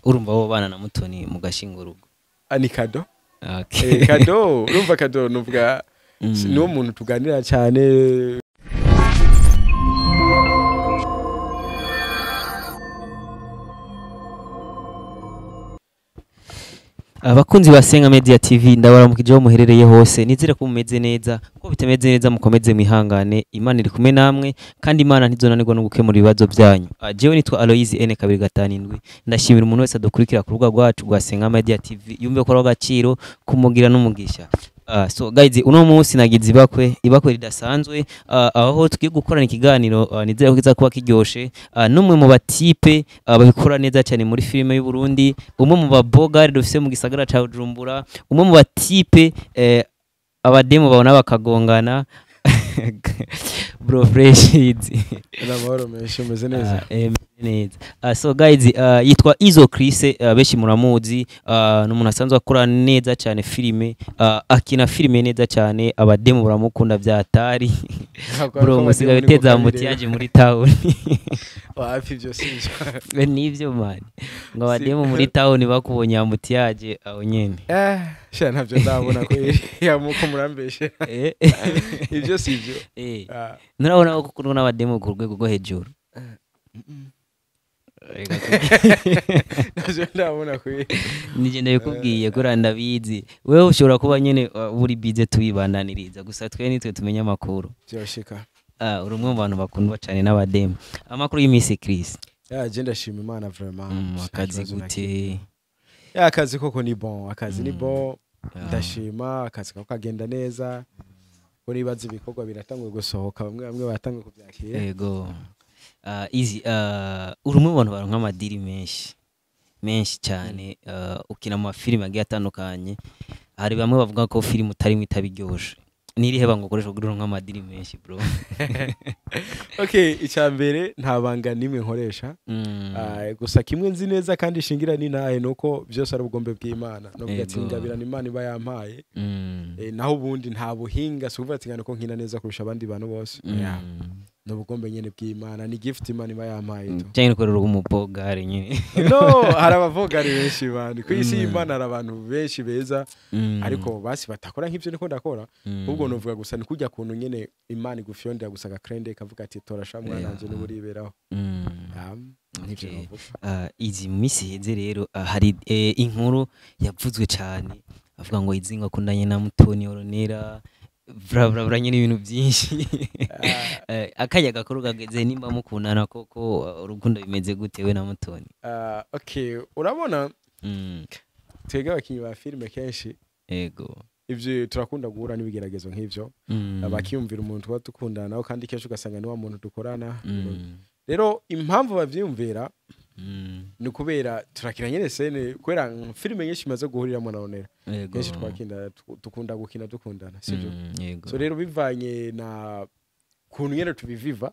Urumva wo bana na Mutoni mugashinga urugo? Ni cadeau. Okay. Cadeau, urumva cadeau nuvuga niwo muntu tuganira cyane. Abakunzi ba Senga Media TV, ndabaramukije aho muherereye hose. Nizere ko mumeze neza. Ko bitameze neza, mukomeze mwihangane. Imana iri kumwe namwe, kandi Imana ntizonanirwa no gukemura ibibazo byanyu. Jewe nitwa Aloise N257. Ndashimira umuntu wese adukurikira ku rubuga rwacu rwa Senga Media TV, yumve ko ari agaciro kumugira n'umugisha. So guys, uno munsi nagize ibakwe ridasanzwe, aho tugiye gukorana ikiganiro, nizere ko kiza kuba kiryoshe, n'umwe mu batipe babikora neza cyane muri filime y'u Burundi, umwe mu babogari dufise mu gisagara ca Bujumbura, umwe mu batipe abademu babona bakagongana. Bro Fresh Easy. Namahoro menshi, umeze neza? Neza. So guys, yitwa Izo Chris, benshi muramuzi, ni umuntu asanzwe akora neza cyane filime, akina filime neza cyane, abademu baramukunda vyatari. Bro, musiga biteza mutiyaje muri town. Wapi, ibyo sivyo. Nivyo man. Ngo abademu muri town bakubonye amutiyaje aho nyene. Sha, ntavyo ndabona ko ya muko murambeshe. Ibyo sivyo. Nurabona ko kukundwa n'abademu ku rwego rwo hejuru? Ntavyo ndabona kweri. Nije ndabikubwiye ko ndabizi. Wewe ushobora kuba nyene uri bize tubibandaniriza, gusa twe nitwe tumenya amakuru. Byoshika. Uri umwe mu bantu bakundwa cyane n'abademu. Amakuru y'imisi, Chris? Ya, je ndashima Imana vraiment. Akazi gute? Ya, akazi koko ni bon, akazi ni bon. Ndashima, akazi kako kagenda neza. Ko nibaza ibikorwa biratanguye gusohoka, bamwe bamwe batanguye kubyakira. Yego. Easy, uri umwe mu bantu baronka amadiri menshi menshi cyane, ukina mu mafilime agiye atandukanye. Hari bamwe bavuga ko filime utarimo itabiryoshe. Nirihe banga ukoresha kugira uronke amadiri menshi, bro? Okay, icya mbere, nta banga nimwe nkoresha. Gusa kimwe nzi neza kandi shingira ni naye, nuko byose ari ubugombe bw'Imana. No ati ingabirana Imana iba yampaye. Naho ubundi nta buhinga, si ukuvuga ati ngo nkina neza kurusha abandi bantu bose. Yeah. Ni ubugombe nyene bw'Imana, ni gift Imana iba yampaye tu. Cyangwa ukorera umubogare nyine? No, hari abavogari benshi bandi. Ku isi y'Imana hari abantu benshi beza, ariko basi batakora nk'ivyo niko ndakora. Ahubwo novuga gusa ni kujya kuntu nyene Imana igufyondera gusa agakrende ikavuga ati torasha mwana wanje n'uburiberaho. Nivyo novuga. Izi misi iheze rero, hari inkuru yavuzwe cyane avuga ngo Izinga akundanye na Mutoni Oronera, bra bra bra nyine ibintu byinshi. Akanya gakuru kageze, nimba mukundana koko, urukundo bimeze gute we na Mutoni? Okay, urabona twebwe abakinyi ba filime kenshi ivyo turakunda guhura n'ibigeragezo nk'ivyo, bakiyumvira umuntu tuba dukundana nawe, kandi kenshi ugasanga ni wa muntu dukorana. Rero impamvu bavyiyumvira ni kubera turakina nyene scène, kubera filime nyinshi imaze guhuriramo na Onera, kenshi twakinda dukunda gukina dukundana, sivyo? Yego. So rero bivanye na kuntu nyene tubiviva,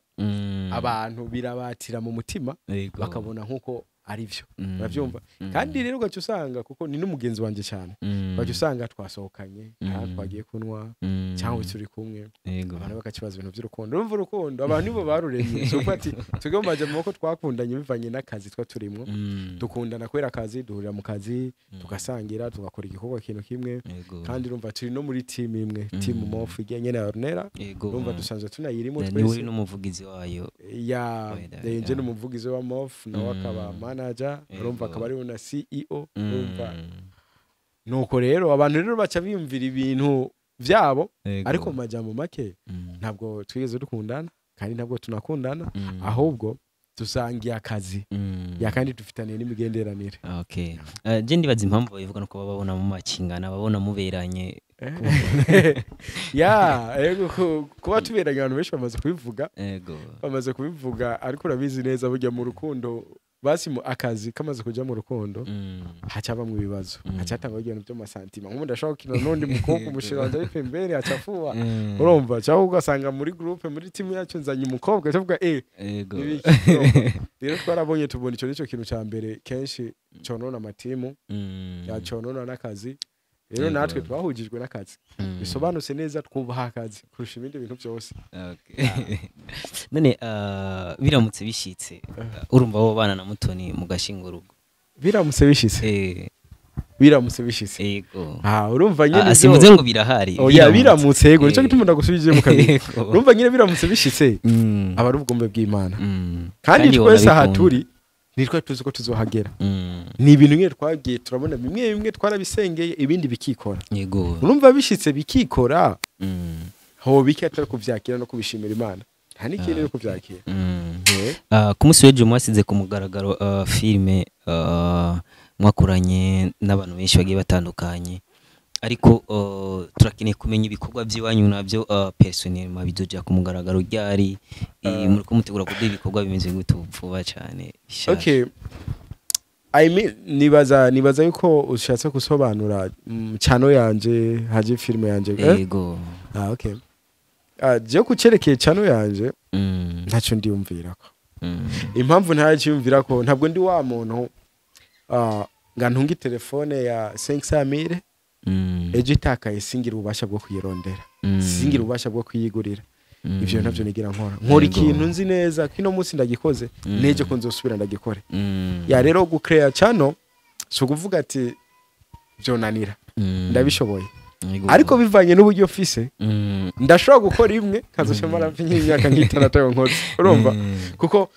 abantu birabatira mu mutima, bakabona nkuko ari vyo. Uravyumva? Kandi rero ugaca usanga, kuko ni n'umugenzi wanje cyane, ugaca usanga twasohokanye, ahantu twagiye kunywa cyangwa turi kumwe, abantu bakakibaza ibintu by'urukundo. Urumva, urukundo abantu nibo baruremye. So uko ati twebwe mu majambo ko twakundanye bivanye n'akazi twa turimwo, dukundana kubera akazi, duhurira mu kazi, tugasangira, tugakora igikorwa kintu kimwe. Kandi urumva turi no muri team imwe, team Mof ijyanye nyene ya Ornella. Urumva dusanzwe tunayirimo Ni uri twese. n'umuvugizi wayo? Ya. Weda, nje ya. n'umuvugizi wa Mof, nawe akaba manager, urumva akaba ari na CEO, urumva. Nuko rero abantu rero baca biyumvira ibintu vyabo, ariko mu majambo make ntabwo twigeze dukundana kandi ntabwo tunakundana, ahubwo dusangiye akazi, ya, kandi dufitaniye n'imigenderanire. Okay. Je ndibaza impamvu babivuga nuko baba babona mu makingana, babona muberanye. Ya, ego, kuba tuberanye abantu benshi bamaze kubivuga. Bamaze kubivuga, ariko urabizi neza burya mu rukundo, basi mu akazi kamaze kuja mu rukundo, hacabamwo ibibazo, hacatangwa ibintu by'ama sentiments. Nk'ubu ndashobora gukina n'undi mukobwa, umushira wanje ari pembeni acafuba, urumva, cyangwa ugasanga muri groupe, muri team yacu nzanye umukobwa, acavuga nibiki, urumva? Rero twarabonye, tubona ico nico kintu ca mbere kenshi conona amatimu, yaconona n'akazi. Rero natwe twahujijwe n'akazi, bisobanutse neza, twubaha akazi kurusha ibindi bintu byose. Okay. None biramutse bishitse, urumva wo bana na Mutoni mugashinga urugo? Biramutse bishitse. Biramutse bishitse. Yego. Urumva nyine simvuze ngo birahari. Oya, biramutse, yego, nico gituma ndagusubije mu kabiri. Urumva nyine biramutse bishitse, aba ari ubugombe bw'Imana. Kandi twese aha turi nitwe tuzi ko tuzohagera. Ni ibintu nyine twagiye turabona, bimwe bimwe twarabisengeye, ibindi bikikora. Yego. Urumva bishitse bikikora, ho biki atari kuvyakira no kubishimira Imana. Nta n'ikindi no kuvyakira. Ku munsi w'ejo mwasize ku mugaragaro filime mwakoranye n'abantu benshi bagiye batandukanye, ariko turakeneye kumenya ibikorwa by'iwanyu nabyo personnel mabizoja ku mugaragaro ryari, muri ko mutegura kuduha ibikorwa bimeze gute vuba cyane? Okay, I mean, nibaza yuko ushatse gusobanura channel yanje haje filime yanje. Yego. Okay. Je kucerekeye channel yanje ntacyo ndiyumvirako. Impamvu ntacyo ko ntabwo ndi wa muntu nga ntunga telefone ya 500,000 ejo itakaye singira ububasha bwo kuyirondera, singira ububasha bwo kuyigurira. Ivyo ntabyo nigira nkora ikintu nzi neza kino munsi ndagikoze, nejo ko nzosubira ndagikore. Ya rero gucrea channel so kuvuga ati byonanira, ndabishoboye, ariko bivanye n'uburyo mfise ndashobora gukora imwe kazoshomara nk'imyaka nk'itandatu nkoze. Urumva kuko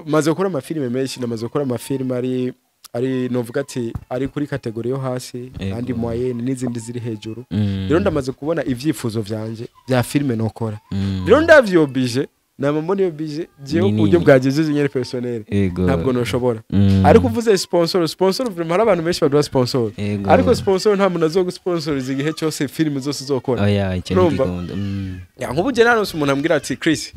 maze gukora amafilime menshi, namaze gukora amafilime ari novuga ati ari kuri kategori yo hasi, andi moyenne n'izindi ziri hejuru. Rero ndamaze kubona ivyifuzo vyanje bya filime nokora. Rero ndavyobije nama mbona iyo bije jewe ku buryo bwagejeje nyene personnel ntabwo noshobora. Ariko uvuze sponsor vraiment hari abantu benshi baduha sponsor, ariko sponsor nta muntu azogusponsoriza igihe cyose filime zose uzokora. Oya, icyo ni gikunda. Ya nkubu je naronse umuntu ambwira ati Chris,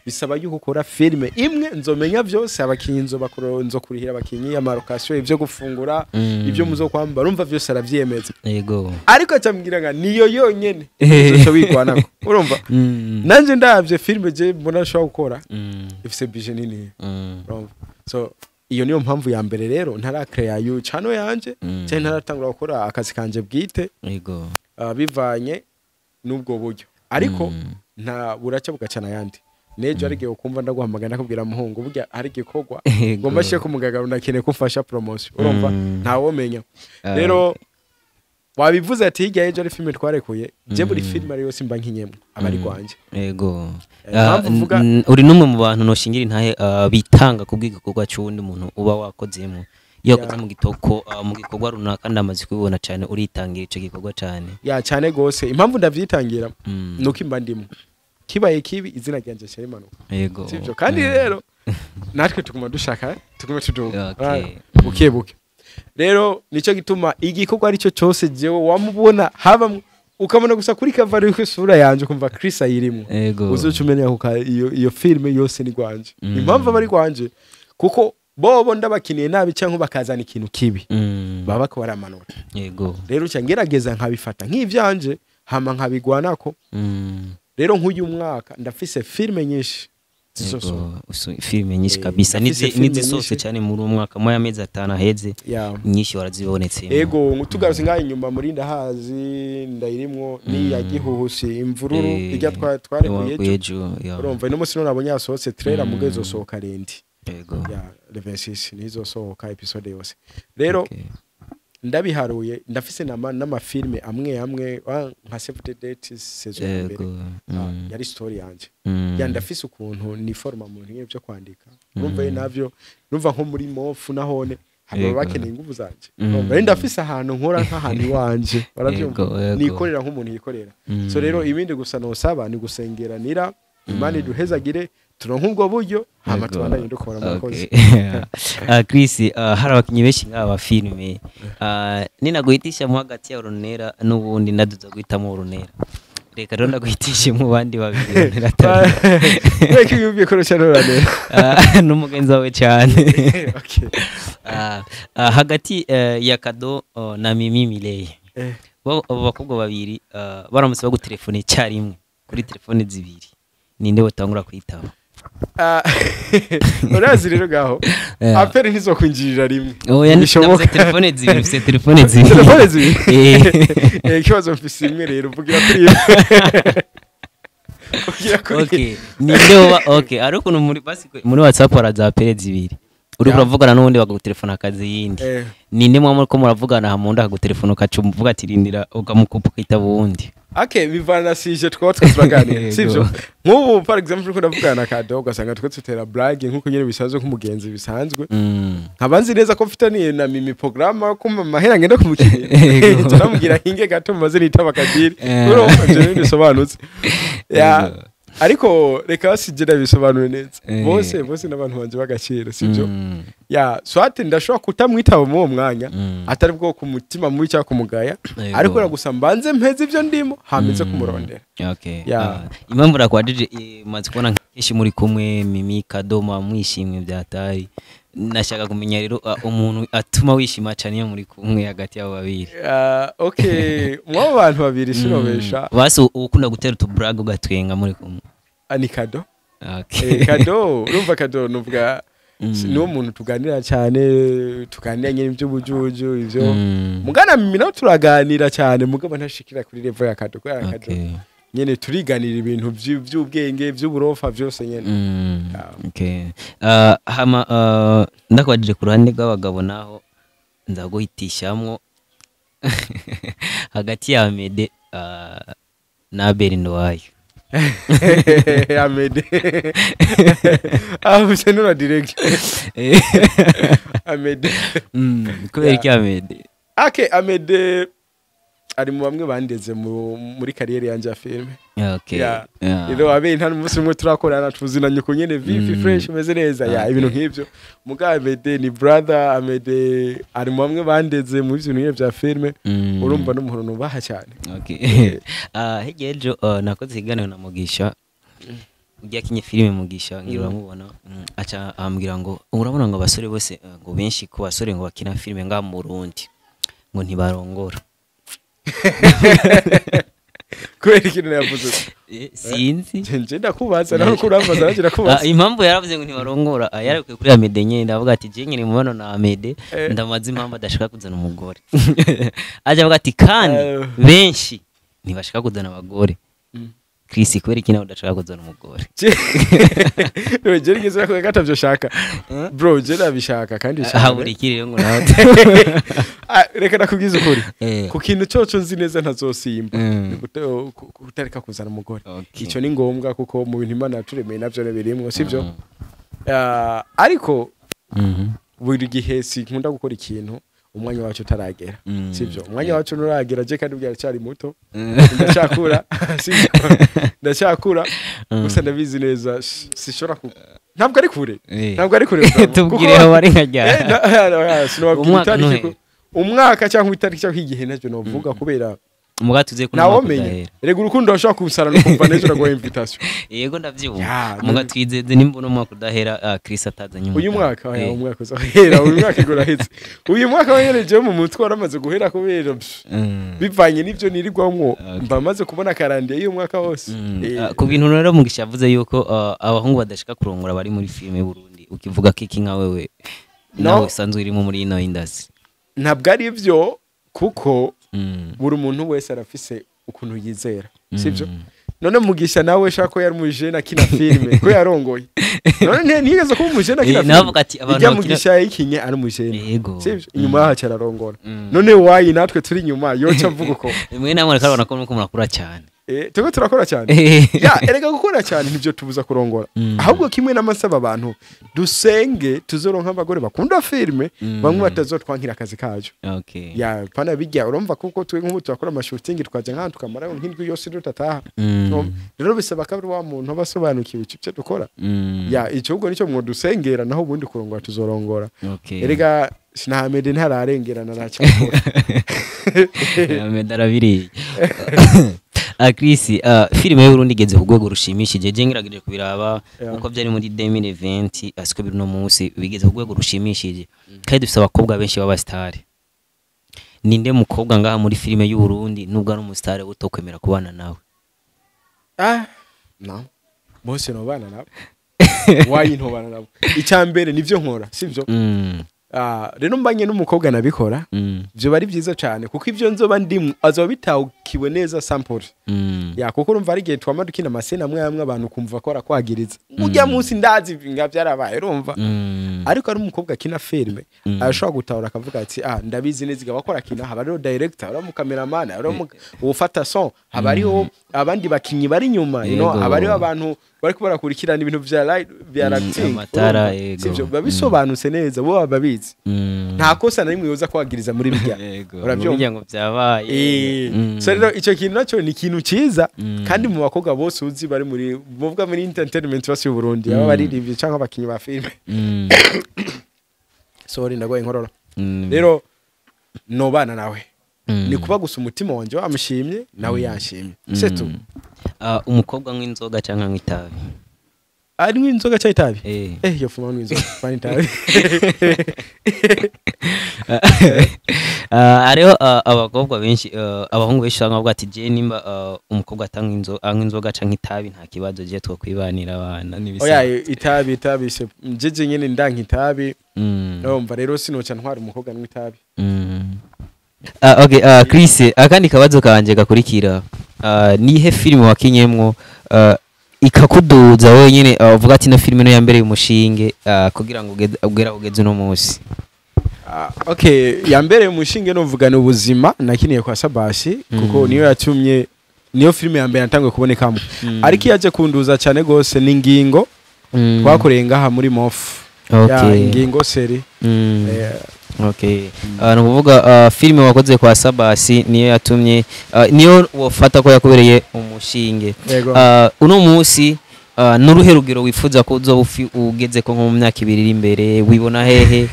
bisaba yuko ukora filime imwe nzomenya byose, abakinyi nzobakora, nzokurihira abakinyi, amarokasiyo, ivyo gufungura, ibyo muzokwambara, urumva byose aravyemeza. Yego. Ariko acambwira nga niyo yonyene uzoca wigwanako. Urumva nanje ndavye filime je mbona nshobora gukora ifise budget nini. Urumva, so iyo niyo mpamvu ya mbere rero ntarakrea you channel yanje, cyane ntaratangura gukora akazi kanje bwite. Yego. Bivanye n'ubwo buryo, ariko nta buraca bugacana yandi. Nejo ari gihe ukumva ndaguhamagara ndakubwira muhungu burya hari gikorwa ngomba shye kumugagaro ndakeneye kumfasha promotion. Urumva ntawomenya. Rero wabivuze ati hirya ejo ari filime twarekuye, je buri filime ari yose mba nkinyemwe abari kwanje. Yego. Uri numwe mu bantu noshingira intahe bitanga kubw'igikorwa cy'undi muntu uba wakozemo. Iyo wakoze mu gitoko mu gikorwa runaka ndamaze kubibona cyane, uritangira ico gikorwa cyane. Ya cyane gose. Impamvu ndavyitangira nuko imba ndimo kibaye kibi izina ryanje cyayimanuka. Yego. Sivyo? Kandi rero natwe tuguma dushaka, tuguma tuduga buke buke. Rero nico gituma igikorwa ari cyo cyose jewe wamubona haba ukamona gusa kuri cover yuko isura yanje kumva Chris ayirimo, uzoca umenya ko iyo filme yose ni gwanje. Impamvu bari gwanje kuko bobo ndabakiniye nabi cyangwa bakazana ikintu kibi baba ko baramanura. Yego. Rero cyangerageza nkabifata nk'ivyanje hama nkabigwanako. Rero nk'uyu mwaka ndafise filme nyinshi zizosohoka. Filme nyinshi kabisa, nizisose cyane muri umwaka mu amezi 5 aheze, nyinshi warazibonetse. Yego, tugarutse ngaho inyuma muri ndahazi ndayirimwo ni ya gihuhusi imvururu ijya twarekuye ejo. Urumva ino munsi nabonye yasohotse trailer muge izosohoka rendi. Yego. Ya le 26 nizosohoka episode yose. Rero ndabiharuye ndafise n'amafilme amwe amwe nka Save the Date saison ya mbere yari story yanje. Ya ndafise ukuntu ni forma mu bintu byo kwandika. Urumva navyo numva nko muri mofu nahone haba bakeneye ingufu zanje. Urumva ndafise ahantu nkora nk'ahantu iwanje, baravyumva, nikorera nk'umuntu yikorera. So rero ibindi gusa nosaba ni gusengeranira Imana iduhezagire turonke ubwo buryo hama tubandanye dukora murakoze. Chris, hari abakinyi benshi nk'aba filime, ninaguhitisha mu hagati ya Ronera n'ubundi ndaduza guhitamo Ronera, reka rero ndaguhitishe mu bandi babiri Ronera atari. Reka yumviye ko rushya Ronera n'umugenzi wawe cyane. Okay. Hagati ya Kado na Mimi Miley, abo bakobwa babiri baramutse bagutelefone icyarimwe kuri telefone zibiri, ninde watangura kwitaba? Urazi rero gaho apere ntizokwinjirira rimwe. Oya, bishoboka telefone zibiri, ufite telefone zibiri. Telefone zibiri. Ikibazo mfise imwe rero uvugira kuri imwe. Uvugira kuri. Okay, ninde uba okay, ariko muri basi muri WhatsApp haraza apere zibiri. Uri kuravugana n'uwundi bakagutelefona akazi yindi. Ninde mwamwe ko muravugana hamunda akagutelefona ukaca uvuga ati rindira, ukamukupa ukitaba uwundi? Okay, bivana na sujet twaba twese turaganira, sivyo? Nk'ubu par exemple uriko ndavugana na Kado, ugasanga twe tutera blague nk'uko nyene bisanzwe, nk'umugenzi bisanzwe, nkaba nzi neza ko mfitaniye na Mimi programme ko mahera ngenda kumukinira, turamubwira hinge gato maze nitaba kadiri. Urumva ivyo bintu bisobanutse ya. Ariko reka basije ndabisobanure neza. Bose n'abantu banje b'agaciro, sivyo? Ya soit ndashobora kutamwitaba muri uwo mwanya, atari bwo ku mutima mubi cyangwa kumugaya, ariko rero gusa mbanze mpeze ibyo ndimo hamize kumurondera. Ya. Ah, impamvu nakwajije, maze kubona kenshi muri kumwe Mimi Kadoma mwishimwe byatari, nashaka kumenya rero umuntu atuma wishima cyane iyo muri kumwe hagati y'abo babiri. Ah, okay, mwabo bantu babiri sinobesha. Basi ukunda gutera utublague ugatwenga muri kumwe? Ah, ni Kado. Okay. Kado, urumva Kado nuvuga niwo muntu tuganira cyane, tuganira nyine iby'ubujuju ivyo. Mugana Mimi nawe turaganira cyane, mugabo ntashikira kuri level ya Kado kubera Kado nyene turiganira ibintu vy'ubwenge, vy'uburofa vyose nyene. Ya. Okay. Hama ndakwajije ku ruhande rw'abagabo naho nzaguhitishamwo hagati ya Mede na Abel Nduwayo. Amede, ah, c'est nous la direct Amede. Kubera iki Amede? Okay, Amede ari mu bamwe bandeze muri carrière yanje ya filme. Yeah. Rero abe nta n'umunsi umwe turakorana, tuzinanye uko nyene vifi, fresh, umeze neza ya ibintu nk'ivyo. Muga Amede ni brother, Amede ari mu bamwe bandeze mu bintu nyene vya filme. Urumva n'umuntu nubaha cyane. Okay. Hirya y'ejo nakoze ikiganiro na Mugisha ujya akinye filime, Mugisha ngira uramubona. Aca ambwira ngo urabona ngo abasore bose, ngo benshi ku basore ngo bakina filime ngaha mu Burundi ngo ntibarongora. Kubera ikintu yavuze? Sinzi. Nje ndakubaza naho uko urambaza nanjye ndakubaza. Impamvu yaravuze ngo ntibarongora, yarabikuye kuri Amede nyene. Ndavuga ati je nyine mubano na Amede, ndamaze impamvu adashaka kuzana umugore, aja avuga ati kandi benshi ntibashaka kuzana abagore. Chris, kubera iki nawe udashaka kuzana umugore? Je rigeze ko gatavyo shaka, bro, je ndabishaka kandi cyane. Habura iki rero ngo nawe? Ah, reka nakubwiza ukuri, ku kintu coco nzi neza ntazosimba ni kutareka kuzana umugore. Ico ni ngombwa kuko mu bintu Imana yaturemeye navyo birimwo, sivyo? Ah, ariko buri gihe sinkunda gukora ikintu umwanya wacu utaragera, sivyo? Umwanya wacu nturagera je, kandi bwaracyari muto, ndacyakura, sivyo? Ndacyakura, gusa ndabizi neza sishobora ku ntabwo ari kure. Ntabwo ari kure bro. Tubwire aho bari nka ryari. Sinababwira Umwaka itariki ntuhe. Umwaka cyangwa itariki cyangwa igihe ntacyo novuga kubera Muga tuze ko n'umwaka ntawomenya. udahera. Rega urukundo urashobora kumusarana ukumva neza uraguha invitation. Yego, ndavyumva. Ya, Muga twizeze nimba uno mwaka udahera, Chris atazanye uyu umudamu. mwaka oya, umwaka uzahera, uyu mwaka uraheze, uyu mwaka wahereje mu mutwe waramaze guhera kubera pff, bivanye n'ivyo nirirwamwo, mba maze kubona calendrier y'uyu mwaka wose. Ku bintu rero Mugisha yavuze yuko abahungu badashaka kurongora bari muri filime y'u Burundi, ukivuga kiki nka wewe No. nawe usanzwe urimo muri ino industry? Ntabwo ari ivyo kuko buri muntu wese arafise ukuntu yizera, sivyo? None Mugisha nawe shaka ko yari umujene akina filime ko yarongoye, none ntiyigeze kuba umujene akina filime? Navuga ati abantu Ijya bakina Mugisha yayikinye ari umujene, sivyo? Inyuma yaho ararongora. None wayi natwe turi inyuma yoca mvuga uko? Mwe namwe karabona ko muriko murakura cyane. Turiko turakora cyane ya, erega gukora cyane nivyo tubuza kurongora. Ahubwo kimwe n'amasaba abantu dusenge tuzoronka abagore bakunda filime, bamwe batazotwankira akazi kacu. Ya pana bijya urumva kuko twe nk'ubu turakora amashooting, twaje nk'ahantu tukamara nk'indwi yose dutataha. Rero bisaba ko ari wa muntu aba asobanukiwe icyo dukora. Ya, icyo ubwo nicyo mwodusengera, naho ubundi kurongora tuzorongora. Erega sinahamede ntararengerana aracyakora. Ahmed arabiriye. Chris, filime y'Uburundi igeze ku rwego rushimishije. Je ngerageje kubiraba uko byari muri 2020 asiko biri no munsi, bigeze ku rwego rushimishije kandi dufise abakobwa benshi b'abasitari. Ninde mukobwa ngaha muri filime y'Uburundi nubwo ari umusitari utokwemera kubana nawe? Ah no, bose nobana nabo, wayi ntobana nabo. Icya mbere nivyo nkora, sivyo? Ah, rero mbanye n'umukobwa nabikora, byo bari byiza cyane, kuko ibyo nzoba ndimwo azoba bitakiwe neza sample. Ya, kuko urumva ari igihe twama dukina ama scènes amwe amwe, abantu kumva ko arakwagiriza ujya munsi, ndazi nga byarabaye, urumva. Ariko ari umukobwa akina filime, arashobora gutahura akavuga ati: "Ah, ndabizi neza igaba akina." Haba hariho director, hariho umukameramani, hariho uwufata son, haba hariho abandi bakinyi bari inyuma, haba hariho abantu bariko barakurikirana ibintu vya light, vya acting, amatara, urumva? Sivyo, biba bisobanutse neza, bo baba babizi. Nta kosa na rimwe yoza kwagiriza muri bijya. Urabyumva? Burya ngo byabaye. So rero icyo kintu nacyo ni ikintu cyiza. Kandi mu bakobwa bose uzi bari muri, muvuga muri entertainment bose y'u Burundi, aba baririmbyi cyangwa abakinyi ba filime, sorry, ndagoye inkorora. Rero nobana nawe ni kuba gusa umutima wanjye wamushimye, nawe yanshimye, c'est tout. Ah, umukobwa anywa inzoga cyangwa anywa itabi? Ari inzoga cyangwa itabi? Eh. Eh, yo fuma inzoga, fuma itabi. Ah, hariho abakobwa benshi, abahungu benshi usanga bavuga ati: "Je nimba umukobwa atanywa inzoga, anywa inzoga canke itabi, nta kibazo, je twokwibanira abana." Oya. N'ibisanzwe. Itabi se jeje nyene ndanka itabi. Urumva rero sinoca ntwara umukobwa anywa itabi. Ah, okay, Chris, akandi kabazo kanje gakurikira. Nihe filime wakinyemwo ikakuduza wenyine, uvuga ati: "Ino filime no yambereye umushinge kugira ngo ugera ugeze uno munsi"? Ah, okay, yambereye umushinge novuga ni Ubuzima nakiniye kwa Sabasi, kuko niyo yatumye, niyo filime ya mbere natanguye kubonekamo. Ariko iyo yaje kunduza cyane gose ni Ingingo twakoreye ngaha muri Mof. Ya, Ingingo série. Okay. Ni ukuvuga filime wakoze kwa Sabasi niyo yatumye, niyo wafata ko yakubereye umushinge. Yego. Uno munsi n'uruhe rugero wifuza ko uzoba ugeze ko nko mu myaka 2 iri imbere? Wibona hehe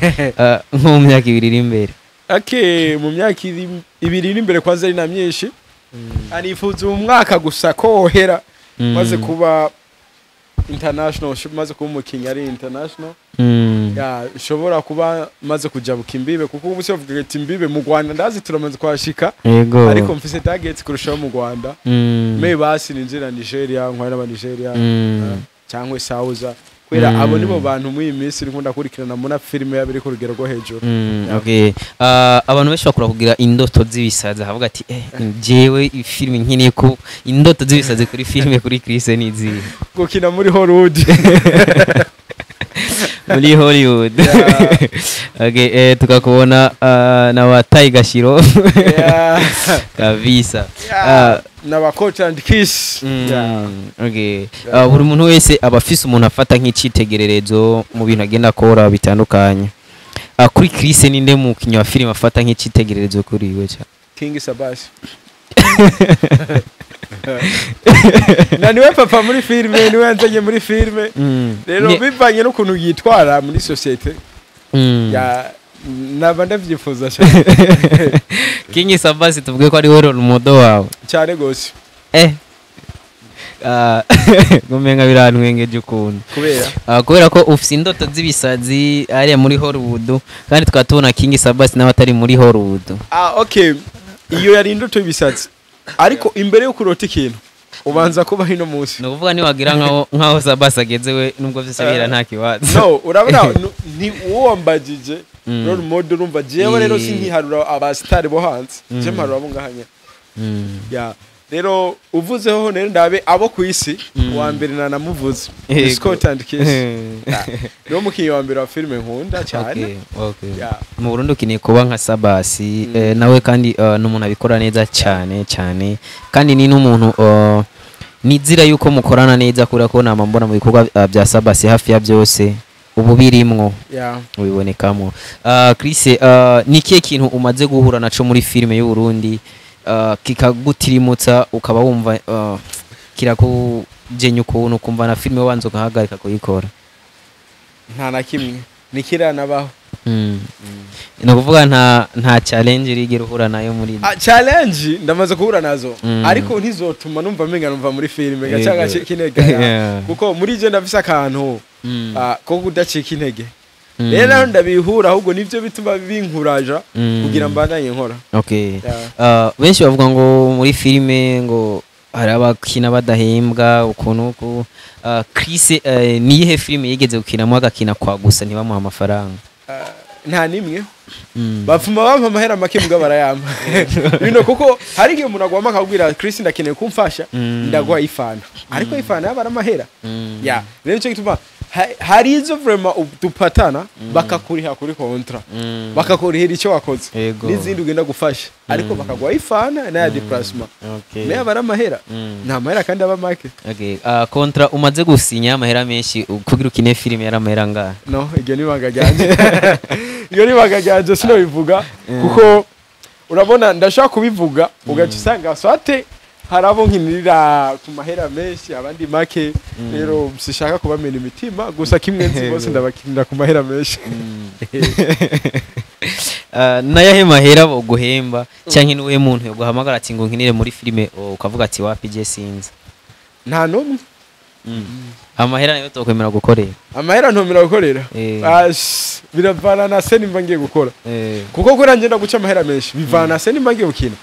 nko mu myaka 2 iri imbere? Okay, mu myaka 2 iri imbere, kwanza ari na myinshi, anifuza uyu mwaka gusa ko wohera maze kuba international, maze kuba umukinnyi ari international. Ya, nshobora kuba maze kujabuka imbibe, kuko ubu se bavuga ati imbibe mu Rwanda ndazi turamaze kuhashika. Ariko mfise target kurushaho mu Rwanda. Me basi ninjira Nigeria, nkwara n'aba Nigeria, cyangwa Sauza, kubera abo nibo bantu muri iyi minsi nkunda kurikirana muna filime yabo iri ku rugero rwo hejuru. Okay. Abantu benshi bakura kugira indoto z'ibisazi, ahavuga ati: "Eh, jewe filime nkeneye ko indoto z'ibisazi kuri filime kuri Chris ni izihe?" Gukina muri Hollywood. Muri Hollywood. Yeah. Okay, tukakubona na wa Tiger Shiro. Kabisa. Yeah. N'aba Coach and Kiss. Yeah. Okay. Buri muntu wese aba afise umuntu afata nk'icitegererezo mu bintu agenda akora bitandukanye. Kuri Chris, ninde mukinyi wa filime afata nk'icitegererezo kuri we ca? King Sabasi na niwe papa muri filime, niwe yanzanye muri filime. Rero bivanye n'ukuntu yitwara muri société, ya, naba ndavyifuza cyane. King Sabasi tuvuge ko ari we role model wawe? Cyane gose. Eh. Ngumenga birantwengeje ukuntu. Kubera? Kubera ko ufise indoto z'ibisazi hariya muri Hollywood, kandi tukaba tubona King Sabasi nawe atari muri Hollywood. Ah, okay, iyo yari indoto y'ibisatsi, ariko imbere yo kurota ikintu ubanza kuba hino munsi. Ni ukuvuga niwagira nkaho Sabasi ageze we, nubwo vyose bihera nta kibazo. No, urabona ni uwo wambajije role model, urumva jewe rero sinkiharura abasitari bo hanze, je mparura abo ngahanya. Ya, rero uvuzeho rero ndabe abo ku isi, uwa mbere nanamuvuze. Ni Scott and Kiss. Ya, niwo mukinnyi wa mbere wa filime nkunda cyane. Ya. Mu Burundi ukeneye kuba nka Sabasi, nawe kandi ni umuntu abikora neza cyane cyane, kandi ni n'umuntu nizira yuko mukorana neza, kubera ko nama mbona mu bikorwa bya Sabasi hafi ya byose ubu birimwo, ubibonekamo. Chris, ni ikihe kintu umaze guhura naco muri filime y'u Burundi kikagutirimutsa, ukaba wumva kirakugenya ukuntu, ukumva na filime wanze ugahagarika kuyikora? Nta na kimwe nikiranabaho. Ni ukuvuga nta challenge urigera uhura nayo muri Ah, challenge ndamaze guhura nazo, ariko ntizotuma numva menga numva muri filime gaca gacika intege. Kuko muri je ndafise akantu ko kudacika intege. Rero naho ndabihura, ahubwo nivyo bituma binkuraja kugira mbandanye nkora. Okay. Benshi bavuga ngo muri filime ngo hari abakina badahembwa ukuntu uku. Chris, niyihe filime yigeze gukinamo agakina kwa gusa ntibamuha amafaranga? Nta nimwe. Bapfuma bampa amahera make, mugabo barayampa bino, kuko hari igihe umuntu agwama akakubwira: "Chris, ndakeneye kumfasha, ndaguha ifana," ariko ifana yaba ari amahera. Ya, rero nicyo gituma hari izo vraiment dupatana bakakuriha kuri contrat, bakakurihira icyo wakoze, n'izindi ugenda gufasha ariko bakaguha ifana n'aya déplacement, nayo aba ari amahera. Nta mahera kandi aba make. Okay. Contrat umaze gusinya amahera menshi kugira ukine filime yari amahera angahe? No, iryo ni ibanga ryanje, iryo ni ibanga ryanje, sinobivuga kuko urabona ndashaka kubivuga ugaca usanga swate hari abo nkinirira ku mahera menshi, abandi make. Rero sishaka kubamena imitima, gusa kimwe nzi, bose ndabakinira ku mahera menshi. Nayahe mahera boguhemba, canke niwe muntu yoguhamagara ati ngo nkinire muri filime, ukavuga ati wapi, je sinzi? Nta n'umwe. Amahera nayo tokwemera gukorera? Amahera ntomera gukorera. Biravana na scène mba ngiye gukora, kuko kuri ngenda guca amahera menshi bivana na scène mba ngiye gukina,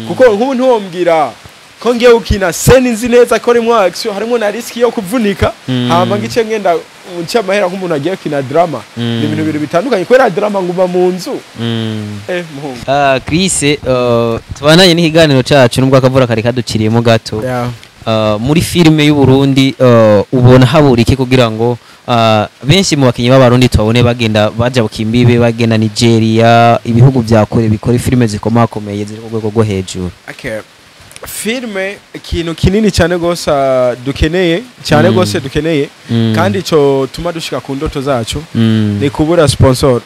kuko nk'ubu ntiwombwira ko ngiye gukina scène nzi neza ko harimo action, harimo na risque yo kuvunika, hama ngice ngenda nca amahera nk'umuntu agiye gukina drama. Ni ibintu bibiri bitandukanye, kubera drama nguma mu nzu. Muhungu. Chris, tubananye n'ikiganiro cacu nubwo akavura kari kaduciriyemo gato. Muri filime y'u Burundi, ubona habura iki kugira ngo benshi mu bakinyi b'Abarundi tubabone bagenda baja bukimbibe, bagenda Nigeria, ibihugu vya kure bikora filime zikomakomeye ziri ku rwego rwo hejuru? Okay. Filme, ikintu kinini cyane gose dukeneye cyane gose dukeneye, kandi ico tuma dushika ku ndoto zacu, ni kubura sponsor.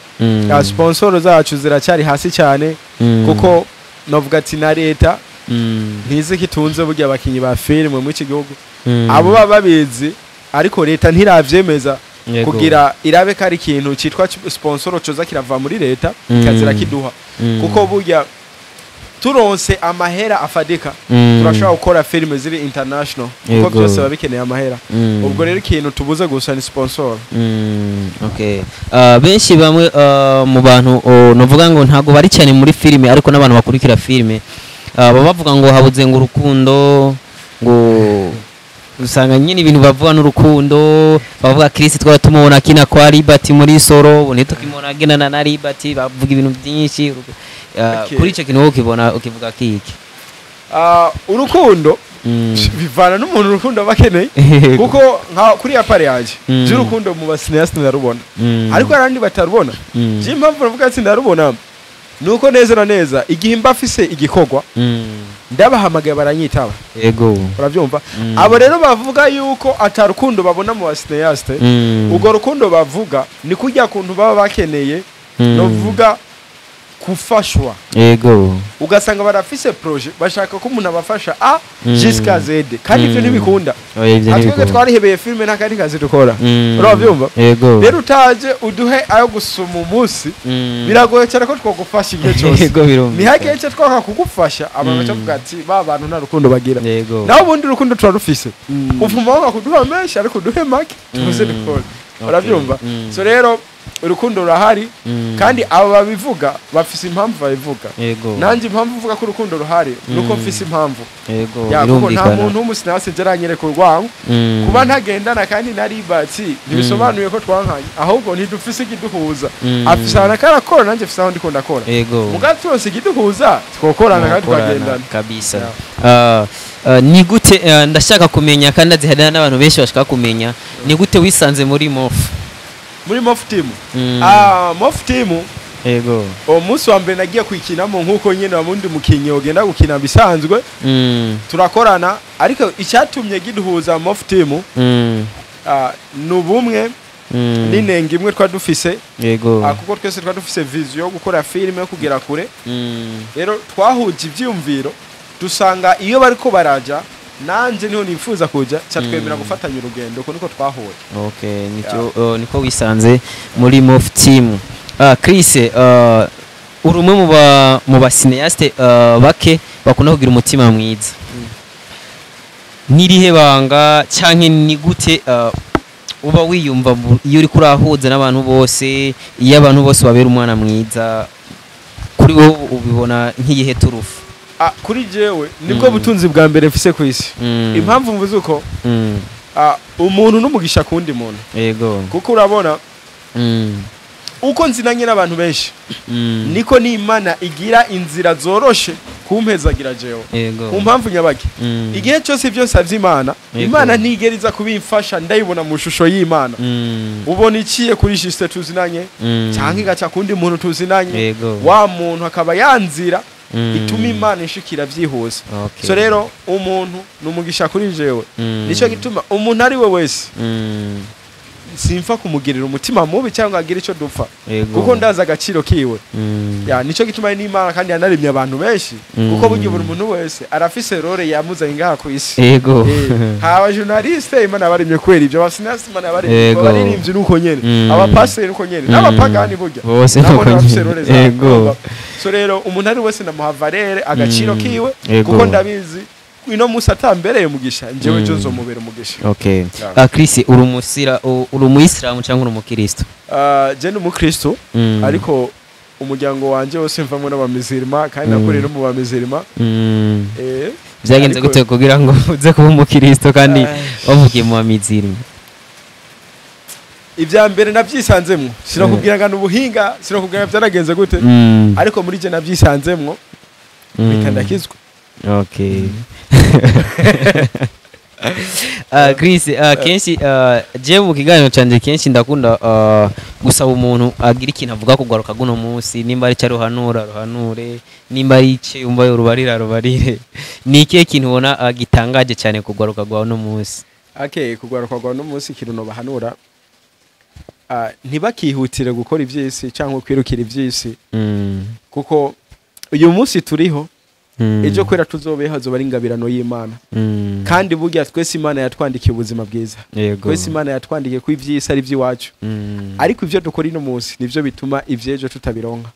Sponsor zacu ziracyari hasi cyane, kuko novuga ati na leta ntizi ko itunze burya abakinyi ba filime muri iki gihugu. Abo baba babizi, ariko leta ntiravyemeza kugira irabe ko ari ikintu cyitwa sponsor coza kirava muri leta, kikazira kiduha, kuko burya turonse amahera afadika, turashobora gukora filime ziri international, kuko byose biba bikeneye amahera. Ubwo rero ikintu tubuze gusa ni sponsor. Okay. Benshi bamwe mu bantu, novuga ngo ntago bari cyane muri filime, ariko n'abantu bakurikira filime, baba bavuga ngo habuze ngo urukundo, ngo usanga nyine ibintu bavuga n'urukundo. Bavuga Chris twaba tumubona akina kwa Liberty muri Soro, ubu ntitukimubona agenana na Liberty, bavuga ibintu byinshi. Kuri icyo kintu wowe ukibona ukivuga kiki? Urukundo bivana n'umuntu urukundo aba akeneye, kuko nka kuri ya pare yanjye by'urukundo mu ba cinéastes ndarubona, ariko hari abandi batarubona. Je impamvu navuga ati ndarubona nuko neza na neza igihe mba afise igikorwa, ndabahamagaye baranyitaba. Urabyumva? Abo rero bavuga yuko atarukundo babona mu ba cinéastes, urwo rukundo bavuga ni kurya kuntu baba bakeneye, novuga gufashwa, ugasanga barafise projet, bashaka ko umuntu abafasha A jusqu'à Z, kandi ivyo ntibikunda. Oya, ivyo Twebwe ntibikunda. twarihebeye filime, nta kandi kazi dukora. Urabyumva? Yego. Rero utaje uduhe ayo gusoma umunsi, biragoye cyane ko twagufasha igihe cyose. Yego, birumvikana. Ni hake cyo twaka kugufasha, abantu bacavuga ati ba bantu nta rukundo bagira. Naho ubundi urukundo turarufise. Uvuma wanga kuduha menshi, ariko uduhe make tuze dukore. Urabyumva? So rero urukundo rurahari, kandi aba babivuga bafise impamvu babivuga. Nanjye impamvu mvuga ko urukundo ruhari nuko mfise impamvu. Ya, kuko nta muntu w'umu cinéaste aranyereka urwango. Kuba ntagendana kandi na Liberty ntibisobanuye ko twankanye, ahubwo ntidufise ikiduhuza. Afise ahantu akarakora, nanjye mfise aho ndiko ndakora. Muga turonse ikiduhuza twokorana kandi Mukorana tukagendana. Kabisa. Ni gute, ndashaka kumenya kandi azi hari n'abantu benshi bashaka kumenya, ni gute wisanze muri Mof? Muri Mof Team? Ah, Mof Team, uwo munsi wa mbere nagiye kuyikinamo nk'uko nyine wundi mukinyi ugenda gukina bisanzwe, turakorana, ariko icyatumye giduhuza Mof Team, ni ubumwe n'inenga imwe twari dufise, kuko twese twari dufise vision yo gukora filime yo kugera kure. Rero twahuje ivyiyumviro, dusanga iyo bariko baraja nanje niho nifuza kuja, ca twemera gufatanya urugendo. Uko niko twahuye. Okay, nicyo niko wisanze muri Mof Team. Chris, uri umwe mu ba cinéastes bake bakunda kugira umutima mwiza. Nirihe banga canke ni gute uba wiyumva iyo uriko urahuza n'abantu bose, iyo abantu bose babera umwana mwiza, kuri wowe ubibona nk'iyihe turufu? Kuri jewe nibwo butunzi bwa mbere mfise ku isi. Impamvu mvuze uko, umuntu n'umugisha kundi muntu, kuko urabona, Uko nzinanye n'abantu benshi, niko n'Imana igira inzira zoroshe kumpezagira jewe. Ku mpamvu nyabaki, igihe cyose ibyo nsavye Imana, Imana ntigera iza kubimfasha ndayibona mu shusho y'Imana. Ubona iciye kuri jiste tuzinanye, cyangwa igaca kundi muntu tuzinanye, wa muntu akaba yanzira ituma Imana ishikira byihuse. So rero umuntu numugisha kuri jewe. Nico gituma umuntu ari we wese simfa kumugirira umutima mubi cyangwa agira ico dupfa, kuko ndaza agaciro kiwe. Ya nico gituma n'Imana kandi yanaremye abantu benshi, kuko burya buri muntu wese arafise role yamuzanye ngaha ku isi. Haba journaliste Imana baremye kwera ibyo, abasinasi Imana baremye, abaririmbyi nuko nyene, abapaseri nuko nyene, n'abapagani burya bose nuko nyene. Yego. So rero umuntu ari wese namuha valere agaciro kiwe, kuko ndabizi ino musa atambereye umugisha, njewe jo nzomubera umugisha. Okay. Chris, uri umusira, uri umuyisilamu cyangwa uri umukristo? Je ndi umukristo, ariko umuryango wanje wose mvamwe n'abamizirima, kandi nakoreye no mu bamizirima. Byagenze gute kugira ngo uze kuba umukristo kandi wavukiye mu bamizirima? Ibya mbere navyisanzemwo, sinakubwira ngo ubuhinga, sinakubwira byaragenze gute, ariko muri je navyisanzemwo bitandakizwa. Okay. Chris, kenshi je mu kiganiro canje kenshi ndakunda gusaba umuntu agira ikintu avuga kugaruka guno munsi, nimba ari cyo ruhanura ruhanure, nimba ari ice yumva yorubarira rubarire. Ni ikihe kintu ubona gitangaje cyane kugaruka gwa no munsi? Okay, kugaruka gwa no munsi ikintu no bahanura, ntibakihutire gukora ivyisi cyangwa kwirukira ivyisi, kuko uyu munsi turiho, ejo kwera tuzobeho azoba ari ingabirano y'Imana. Kandi burya twese Imana yatwandikiye ubuzima bwiza. Twese Imana yatwandikiye ko ivyisi ari iby'iwacu. Ariko ivyo dukora ino munsi nivyo bituma ivyejo tutabironka.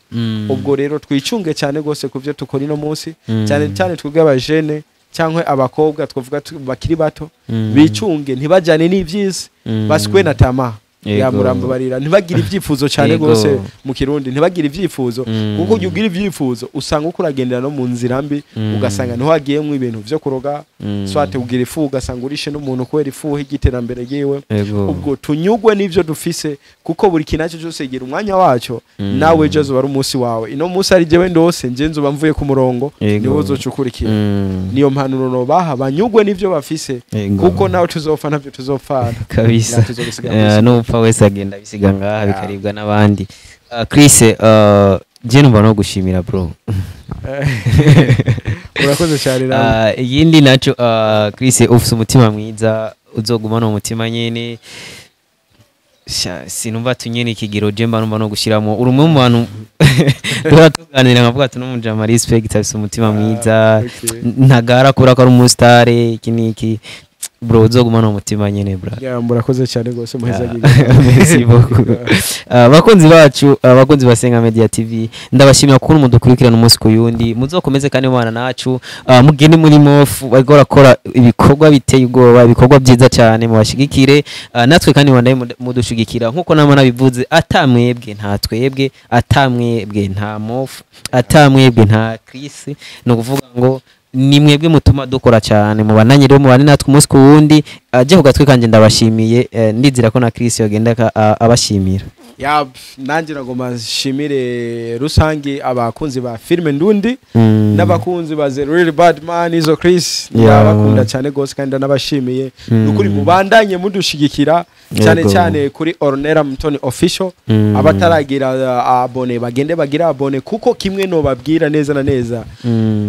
Ubwo rero twicunge cyane gose ku byo dukora ino munsi, cyane cyane twebwe abajene cyangwa abakobwa twavuga bakiri bato, bicunge ntibajyane n'ivyisi, basikwe na tamaa. Ya murambabarira, ntibagira ibyifuzo cyane gose mu Kirundi, ntibagira ibyifuzo, kuko ujya ugira ibyifuzo usanga uko uragendera no mu nzira mbi, ugasanga niho hagiyemwo ibintu vyo kuroga, swate ugira ifu ugasanga urishe n'umuntu kubera ifu y'iterambere ryiwe. Ubwo tunyugwe n'ivyo dufise, kuko buri kintu cyo cyose gira umwanya waco, nawe ejo azoba ari umunsi wawe. Ino munsi ari jewe ndose nje nzoba mvuye ku murongo, niwo uzocukurikira. Niyo mpanuro nobaha, banyugwe n'ivyo bafise, kuko nawe tuzopfa navyo tuzopfana kabisa. Nupfa wese agenda bisiga ngaha bikaribwa n'abandi. Chris, je numva no gushimira bro. Urakoze cyane nawe. Iyindi naco, Chris, ufise umutima mwiza, uzoguma no mutima nyene. Sinumva tunyene ikigero je mba numva no gushiramo. Uri umwe mu bantu duhora tuganira nkavuga ati n'umujama respect, afise umutima mwiza, ntagara kubera ko ari umustar iki niki. Bro, uzoguma no mutima nyene bro. Ya murakoze cyane gose, muhezagirwe. Merci beaucoup. Abakunzi bacu, abakunzi ba Senga Media TV, ndabashimira kuri mudukurikirana umunsi ku yundi. Muzokomeze kandi mubana nacu, mugende muri mofu bariko barakora ibikorwa biteye ubwoba, ibikorwa byiza cyane, mubashigikire. Natwe kandi bandaye mudushigikira nkuko nama nabivuze, atamwebwe nta twebwe, atamwebwe nta mofu, atamwebwe nta Chris. No kuvuga ngo ni mwebwe mutuma dukora cyane, mubananye rero mubane natwe umunsi ku wundi. Aje ku gatwe kanje ndabashimiye, ndizira ko na Chris yogenda abashimira. Ya nanje nagomba nshimire rusangi abakunzi ba filme Ndundi, n'abakunzi ba The Real Bad Man izo Chris, ndabakunda cyane gose kandi nabashimiye. Nukuri mubandanye mudushigikira cyane cyane kuri Ornella Mutoni Official. Abataragira abone bagende bagira abone, kuko kimwe no babwira neza na neza,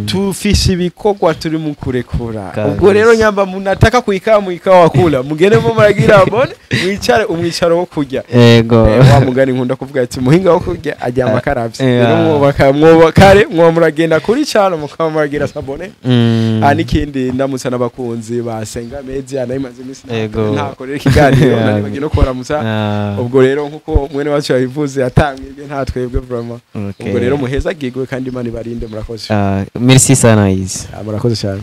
tufise ibikorwa turi mu kurekura. Ubwo rero nyamba munataka kuikaa muikawa kula, mugende mu muragira abone, mwicare umwicaro wo kurya. Yego. Wa mugani nkunda kuvuga ati muhinga wo kurya ajya amakaravye. Rero mwubaka mwubakare mwo muragenda kuri cyane mukaba muragira sabone. N'ikindi ndamutsa n'abakunzi ba Senga Media, nayimaze iminsi ntakorera ikiganiro, nari no kubaramutsa. Ubwo rero nkuko mwene wacu yabivuze, atangirwe nta twebwe vraiment. Ubwo rero muhezagirwe kandi Imana ibarinde, murakoze. Merci sana Izi. Murakoze cyane.